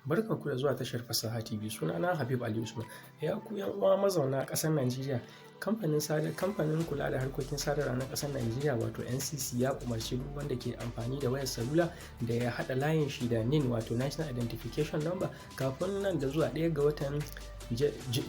Barkanku da zuwa tashar Fasaha TV. Sunana Habib Ali Usman. Ya ku yan uwa mazauna ƙasar Najeriya, kamfanin kula da harkokin sadarwa na ƙasar Najeriya wato NCC ya umarci duk wanda ke amfani da wayar salula da ya haɗa layin shi da NIN wato National Identification Number kafin nan da zuwa 1 ga watan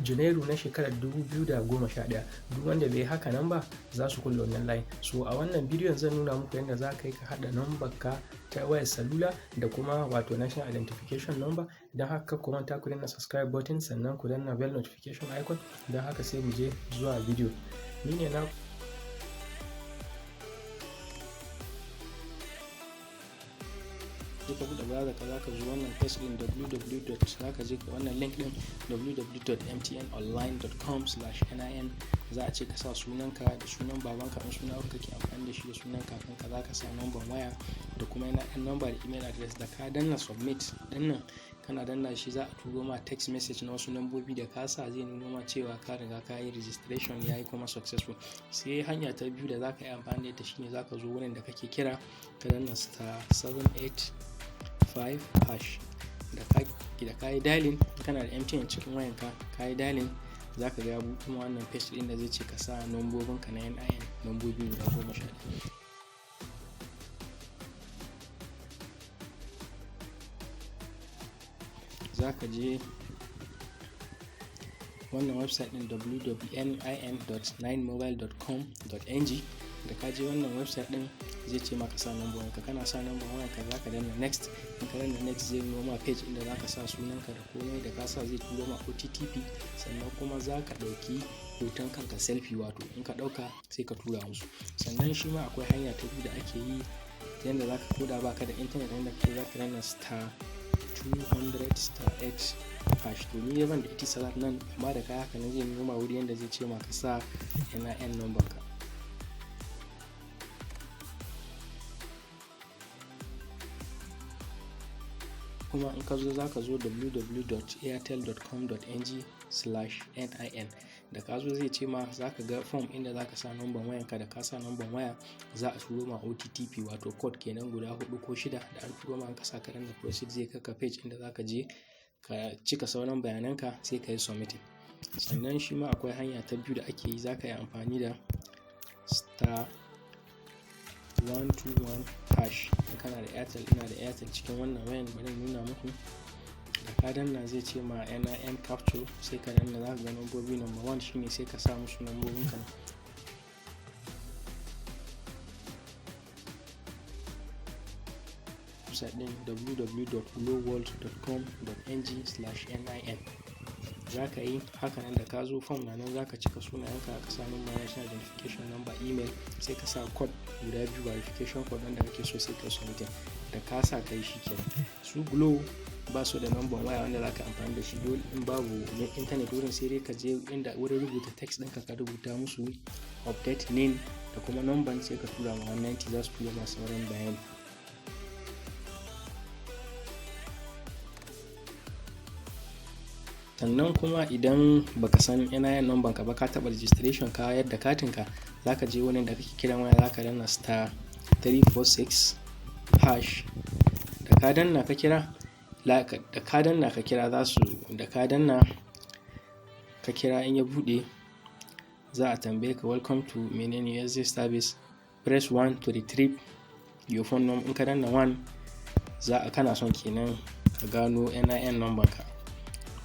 Janairu na shekarar 2011. Duk wanda bai haka nan ba, za su kulle wannan layin. So a wannan bidiyon zan nuna muku yadda za ka yi ka haɗa number ka ta wayar salula da kuma wato National Identification Number. Don haka ku manta ku danna subscribe button, sannan ku danna bell notification icon. Don haka sai mu je zuwa bidiyo. Ni ne na ka buɗe browser ka, zaka zo wannan page din www, zaka je wannan link din www.mtnonline.com/nin. Za a ce ka sa sunanka da sunan babanka in suna kake amfani da shi, da sunan kakanka. Za ka sa number waya da kuma yana number da email address. Da ka danna submit dinnan, kana danna shi, za a turo ma text message na wasu lambobi. Da ka sa, zai nuno ma cewa ka riga ka yi registration, ya yi kuma successful. Sai hanya ta biyu da za ka yi amfani da ita shine za ka zo wurin da kake kira, ka danna *785#. Da ka yi dialing, kana da MTN cikin wayanka, ka yi dialing, za ka ga ya buɗe ma wannan page ɗin da zai ce ka sa lambobinka na NIN, lambobi guda 11. Za ka je wannan website ɗin www.nin.9mobile.com.ng. Da ka je wannan website ɗin, zai ce maka sa number wayanka. Kana sa number wayanka, za ka danna next. In ka danna next, zai nuno ma page inda za ka sa sunanka da komai. Da ka sa, zai turo ma OTP. Sannan kuma za ka ɗauki hoton kanka, selfie wato. In ka ɗauka, sai ka tura musu. Sannan shi ma akwai hanya ta biyu da ake yi yanda za ka koda baka da internet, yanda kake za ka danna *200*8#. To ni ban da Etisalat nan, amma da kai haka nan, zai nuno ma wuri yanda zai ce ma ka sa NIN number ka. Kuma in ka zo, za ka zo www.airtel.com.ng/nin. Da ka zo, zai ce ma za ka ga form inda za ka sa number wayanka. Da ka sa number waya, za a turo ma OTP wato code kenan guda hudu ko shida. Da an turo ma, an ka sa, ka danna proceed, zai kai ka page inda za ka je ka cika sauran bayananka, sai ka yi submitting. Sannan shi ma akwai hanya ta biyu da ake yi. Za ka yi amfani da *121# in kana da Airtel. Ina da Airtel cikin wannan wayan, bari in nuna muku. Da ka danna, zai ce ma NIN capture, sai ka danna. Za ka ga nambobi, number one shine, sai ka sa musu nambobin ka. Website din www.gloworld.com.ng/nin, za ka yi haka nan. Da ka zo, form na nan, za ka cika sunayenka, ka sa number national identification number, email, sai ka sa code guda biyu, verification code wanda kake so, sai ka submit. Da ka sa, ka yi, shi kenan. Su Glo ba su da number waya wanda za ka amfani da shi. Dole in babu internet wurin, sai dai ka je inda wurin rubuta text ɗinka, ka rubuta musu update name da kuma number, sai ka tura ma 190, za su tura ma sauran bayani. Sannan kuma idan baka san NIN number ka ba, ka taɓa registration, ka yadda katin ka, zaka je wurin da kake kiran waya, zaka danna *346#. Da ka danna ka kira, da ka danna ka kira, za su, da ka danna ka kira, in ya buɗe, za a tambaye ka "Welcome to menene USSD service, press 1 to retrieve your phone number." In ka danna 1, za a kana son kenan ka gano NIN number ka.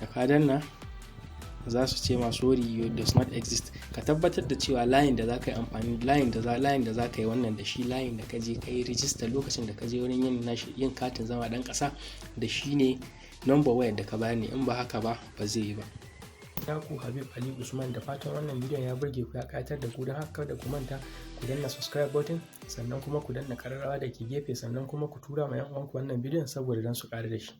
Da ka danna, za su ce ma "Sorry, you does not exist." Ka tabbatar da cewa layin da za ka yi amfani, layin da za ka yi wannan da shi, layin da ka je ka yi rijista lokacin da ka je wurin yin katin zama dan ƙasa da shi ne, number wayar da ka bayar ne. In ba haka ba, ba zai yi ba. Ku Habib Ali Usman, da fatan wannan bidiyon ya burge ku, ya ƙayatar da ku. Don haka da ku manta ku danna subscribe button, sannan kuma ku danna ƙararrawa da ke gefe, sannan kuma ku tura ma 'yan uwanku wannan bidiyon saboda don su ƙaru da shi.